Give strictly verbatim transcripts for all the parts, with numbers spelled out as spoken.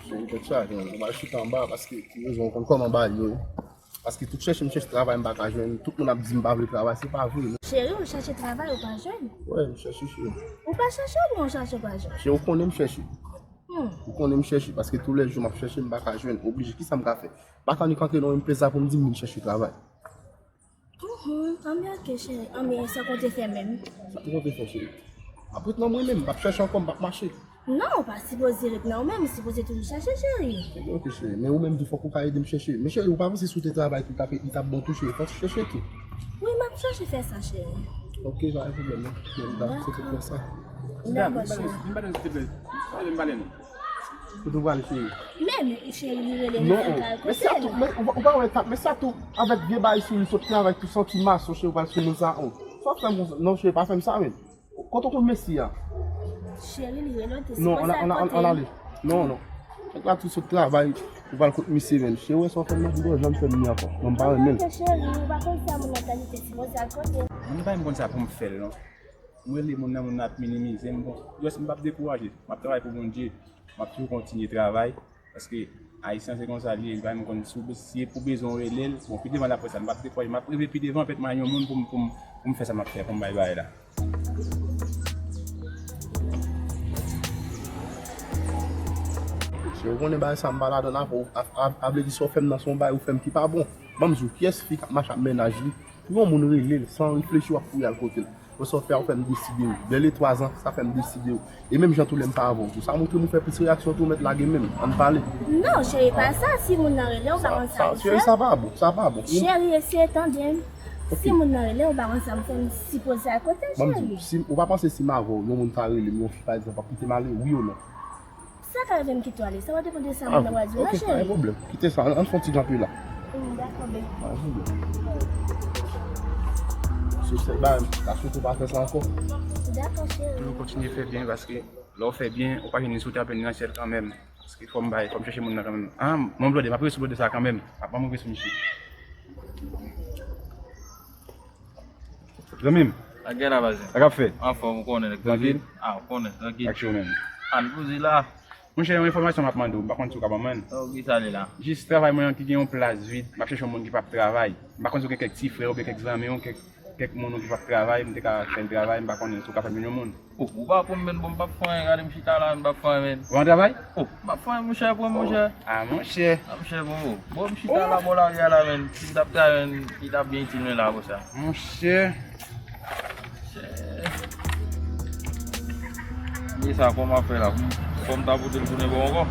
Cheri, tèt chaje, mwen. Mwen al chita anba paske ti rezon ou konn kòman bagay yo ye. Paske tout chèche m chèche travay m pa ka jwenn. Tout moun ap di m pa vle travay, se pa vre, non. Cheri, ou chèche travay, ou pa jwenn? Wi, m chèche, cheri. Ou pa chèche oubyen ou chèche ou pa jwenn? Cheri, ou konnen m chèche. Hmm. Ou konnen m chèche, paske toulèjou m ap chèche, m pa ka jwenn. Oblije, kisa m ka fè? M pa ka annik antre nan yon plas la pou m di m vin chèche travay. Mhm, anben, ok, cheri. Anben, sa w konte fè menm? Sa m konte fè, cheri? M ap ret nan mwen menm, m p ap chèche ankò, m p ap mache. Non, ou pa sipoze ret nan ou menm, ou sipoze toujou chèche, cheri. Ebyen, ok, cheri. Men ou menm tou, fòk ou ka ede m chèche. Men cheri, ou pa panse si w te travay tou, li t ap, li t ap bon tou, cheri? Fòk ou chèche tou. Wi, m ap chèche fè sa, cheri. Ok, pa gen pwoblèm, non. Men m ta aksepte fè sa. Dakò, cheri. Vin pale, vin pale, silvouplè. Pale m pale non. Kote w prale, cheri? Men, cheri, li rele m, non, fè kay men kote sa l. Tou, men, ou, ou pa wè sa, men sa tou, avèk vye bagay sou li, sot travay tou santi mason, cheri, ou pral sou moun sa, oh. Sa w ap fè m konsa? Non, cheri, pa fè m sa, men. Kote w konn mesye a? Cheri, li rele w, te sipoze al kote l. Non, ann, ann, ann, ann ale. Non, non. Nèg la tou sot travay, ou pral kot misye menm. Cheri, wè sa w fè m nan, ou janm fè m li ankò. Non, m pa renmen l. Ann ale, cheri, ou pa konn sa moun nan ta li te sipoze al kote l. Mwen pa menm konn sa pou m fè l, non. Mwen rele moun nan, moun nan ap minimize m. Bon, jis m p ap dekouraje. M ap travay pou Bondye. M ap toujou kontinye travay. Paske Ayisyen se konsa li ye, li pa menm konn si w be-, si e pou bezwen w rele l. Bon, pi devan l ap fè sa. M p ap dekouraje. M ap rive pi devan, pèt m a yon moun pou m, pou m, pou m fè sa m ap fè, pou m bay bagay la. Cheri, ou konnen bagay sa m pa ladan l avè w. A, a, a vle di sa w fè m nan se yon bagay ou fè m ki pa bon. Ban m di w, kiyès fi k ap mache ak mennaj li? Pou yon moun rele l san reflechi, w ap kouri al kote l. Wè sa w fè a, ou fè m deside w. Dènye twa zan, sa fè m deside w. E menm jan tou lè m pa avè w tou. Sa montre m ou fè plis reyaksyon tou, ou mèt lage menm. Ann pale. Non, cheri, pa sa. Si moun nan rele w, ou pa konn sa pou fè. Cheri, sa pa bon. Sa pa bon. Cheri, eseye tande m. Ok. Si moun nan rele w, ou pa konn sa pou fè, m sipoze al kote l, cheri. Ban m di w, si, ou pa panse si m avè w, yon moun ta rele m, yon fi pa egzanp, w ap kite m ale, wi ou non? Sa ka rive m kite w ale, sa va depann de sa moun nan va di w, non, cheri. Ah, ok, pa gen pwoblèm. Kite sa, ann, ann fè yon ti jan pi la. Hmm, dakò, baby. Pa gen pwoblèm. Se sèl bagay, m ta swete w pa fè sa ankò. Dakò, cheri. Toujou kontinye fè byen, paske lè w fè byen, ou pa jwenn ni sou tè, ni nan syèl kanmenm. Paske fò m bay, fò m chèche moun nan kanmenm. Ah, mwen blòde, m ap rete sou blòde sa kanmenm. Ap ban mwen rete sou misye. Zanmi m. Sa k gen la, pazen? Sa k ap fèt? Anfòm, ou konnen, nèg. Trankil? Ah, ou konnen, trankil. Ak cho menm. Ann poze la. Monchè, yon enfòmasyon m ap mande w, m pa konn si w ka ban mwen l. Oh, kisa li la? Jis travay mwen an ki gen yon plas vid, m ap chèche yon moun ki p ap travay. M pa konn si w gen kèk ti frè oubyen kèk zanmi w, kèk, kèk moun ou ki p ap travay, m te ka fè l travay, m pa konnen si w ka fè m jwenn yon moun. Oh, ou pa pran m, men, bon, m p ap fè anyen, gade m chita la, m p ap fè anyen, men. Ou pa travay? Oh, m p ap fè anyen, monchè, pran m, monchè. Ah, monchè. Ah, monchè, pran m, oh. Bon, m chita la, bò lari a la, men. Si m t ap travay, men, li t ap byen itil mwen la, konsa. Monchè. Monchè. Men sa, kòman fè la? Fò m ta pote l tounen bò ankò?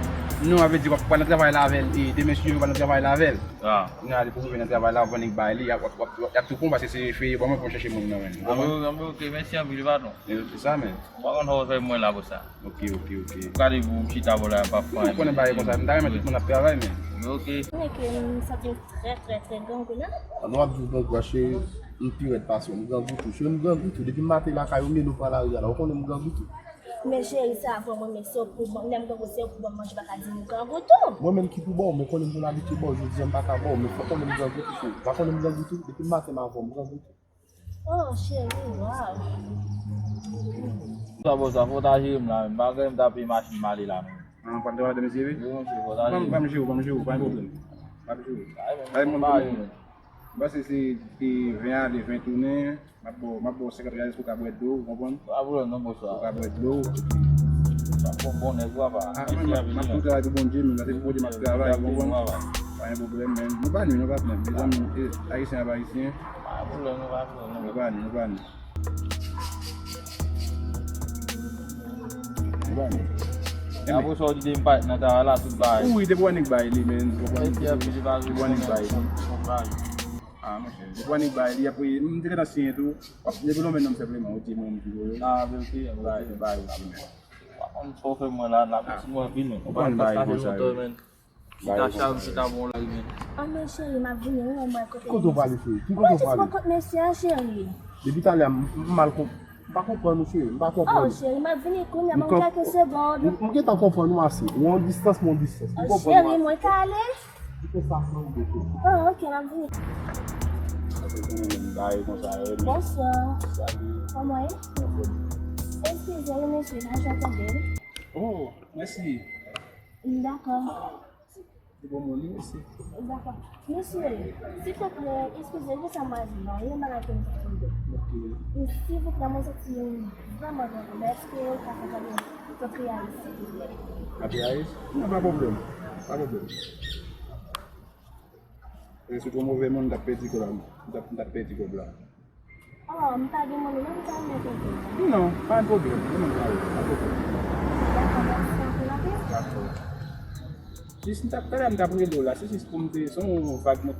Non, a vle di, w ap pral nan travay la avè l, e demen si Dye vle, w pral nan travay la avè l. Ah. Kounye a, depi w rive nan travay la, w ap jwenn nèg bay li, y ap, y ap, y ap, y ap tou pran, paske se feye, ban mwen pou m chèche moun nan, men. Anben, anben, ok, mèsi anpil, patwon. E se sa, men. Ou pa konn sa w fè mwen la konsa. Ok, ok, ok. Gade pou m chita bò la, pa fè anyen. Ou konnen bagay konsa, m ta renmen tout moun ap travay, men. Ok. Konnen ke m santi m trè, trè, trè grangou la. An, w ap di w grangou a, cheri, m pi rèd pase w, m grangou tou. Cheri, m grangou tou. Depi m maten lakay ou, m leve pran lari a la, ou konnen m grangou tou. Men cheri, sa vrèman, men se w pou ban m, lè m grangou, se w pou ban m manje, pa ka di m grangou tou. Mwen menm ki pou ba w, men konnen m konn abitye ba w, jodi a m pa ka ba w, men fò konnen m grangou tou, cheri. Pa konnen m grangou tou, depi m maten m avè w, m grangou tou. Oh, cheri, waw. Sa bon, sa, fò w ta jere m la, menm. Pa gen m ta peye machin m ale la, menm. Ah, w ap travay demen si Dye vle? Wi, monchè, fò w ta jere m. Ban m jere w, ban m jere w, pa gen pwoblèm. M ap jere w. Pa gen pwoblèm, menm. M panse se, se ven ale, ven tounen. M ap ba w, m ap ba w senkant riyal pou w ka bwè dlo, ou konprann? Pa pwoblèm, non, bonswa. Pou w ka bwè dlo. Sa bon, bon nèg, papa. Ah, mèsi anpil, m ap tou travay pou Bondye, men, se pou Bondye m ap travay, ou konprann? Pa gen pwoblèm, men. Nou pa nwi, non, patnè. Mezanmi, eh, Ayisyen ap Ayisyen. Pa gen pwoblèm, non, pa gen pwoblèm. Nou pa nwi, nou pa nwi. Nou pa nwi. Apre sa, w di de m pa nan travay la, tout bagay. Wi, depi w wè nèg bay li, men, ou konprann? Depi w wè nèg bay li. Ah, monchè. Depi w wè nèg bay li, apre, m te gentan siyen tou. Depi w wè non m senpleman, ou di mwen, m di w. Ah, men ok, bay, bay, ok. Pa konn sa w fè mwen la, n ap di mwen anpil, men. Ou konn bay konsa, wi. Chita chal, chita bon la, men. Ah, men cheri, m ap vini, wi, mwen kote. Kote w prale, cheri? Ki kote w prale? Mwen jis bò kot mesye a, cheri. Depi talè a, m, m mal konp-, m pa konprann ou, cheri. M pa konprann ou. Oh, cheri, m ap vini kounye a, ban m kèlke segonn. M, m gentan konprann ou ase. Ou an distans, mwen an distans. Ou konprann ou ase. Oh, cheri, mwen ka ale? Ou fè sa san ou de cheri. Oh, ok, m ap vini. Apre konnen menm bagay konsa, wi. Bonswa. Salut. Kòman w ye? Anfòm. Eskize, wi, mesye, m pa janm tande w. Oh, mèsi. Dakò. Se bon moun, wi, mesye. Dakò. Mesye, silvouplè, eskize m pou sa m pral di nou, yon bagay ke m te tande. Ok. Silvouplè, mwen santi m vrèman gran. Èske w ka fè m tande yon ti triyayis, silvouplè? Ka triyayis? Non, pa pwoblèm. Pa pwoblèm. E si w te move moun, m t ap pèdi kòb la. M t ap, m t ap pèdi kòb la. Oh, m pa gen moun non, m ta renmen konprann. Non, pa gen pwoblèm. Non, non, pa gen pwoblèm. Dakò, mèsi anpil, anpil. Dakò. Jis m t ap, talè m t ap rele w la, se jis pou m te, se yon vag, yon,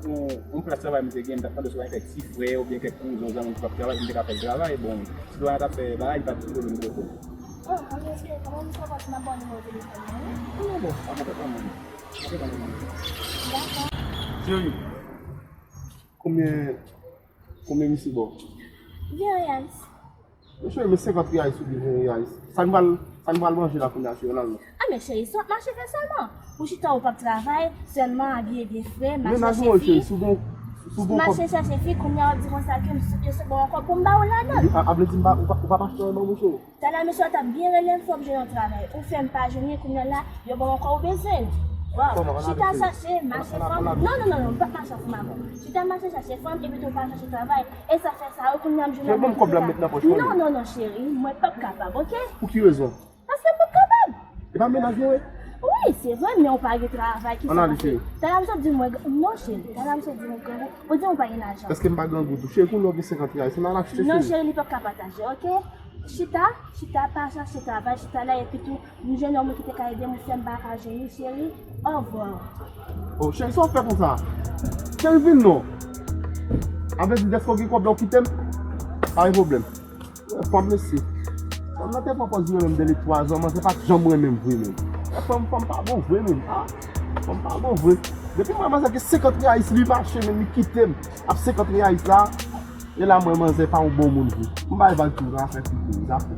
yon plas travay m te gen, m t ap mande si w pa gen kèk ti frè oubyen kèk kouzen, zanmi ki p ap travay, pou m te ka fè l travay. Bon, si dwa n t ap fè bagay, li pa t gen pwoblèm pou ou. Oh, ann rete, kòman m kapab m ap ba w nimewo telefòn mwen, wi? Non, non, bon, pa gen pwoblèm, pa gen pwoblèm. Dakò. Cheri, konbyen Konbyen misye ba w? Vin, Yas. Mesye, men senkant riyais ou di vin riyais. Sa n pral, sa n pral manje la kounye a, cheri, ann al non. Ah, men cheri, sa w ap mache fè sèlman? Ou chita, ou p ap travay, sèlman abiye byen fre, mache chèche fi. Mennaj mwen, cheri, si w gen, si w gen kòb. Mache chèche fi, kounye a w ap di konsa ke m sou, yo sot ba w ankò pou m ba w ladan. A, a vle di m pa, ou pa, ou pa mache anyen ban mwen, cheri? Talè misye t ap byen rele m, fò m jwenn yon travay. Ou fè m pa jwenn li, kounye a la, yo ban m ankò ou bezwen l. Waw, chita chache, mache fanm. Non, non, non, non, m p ap mache ak fanm ankò. Chita mache chache fanm, epi tou pa chache travay. E sa fè sa, wi, kounye a m jwenn yon bon travay. Fè ban m kòb la m met nan pòch mwen. Non, non, non, cheri, mwen p ap kapab, oke? Pou ki rezon? Paske m p ap kapab. E pa mennaj mwen, wi? Wi, se vre, men ou pa gen travay, kisa w ap fè? Talè misye di mwen, non, cheri, talè misye di mwen, grangou, ou di m ou pa gen lajan. Èske m pa grangou tou? Cheri, kounye a w gen senkant riyais, ann al achte, cheri. Non, cheri, li p ap ka pataje, oke? Chita, chita, pa chache travay, chita la, epi tou, m jwenn yon moun ki te ka ede m, ou fè m pa ka jwenn li, cheri. Orevwa. Oh, cheri, sa w fè konsa? Cheri, vin non. A vle di, dèske w gen kòb la, w kite m? Pa gen pwoblèm. Wè, fanm, mesye. Fanm nan te pran pòz li renmen m de li twa zan, manzè pa t janm renmen m vre, menm. Wè, fanm, fanm pa bon vre, menm. Ah, fanm pa bon vre. Depi m wè manzè gen senkant riyais, li mache, menm, li kite m. Ap senkant riyais la, E la mwen manzè pa yon bon moun vre. M bay vag tou nan afè figi, zafè.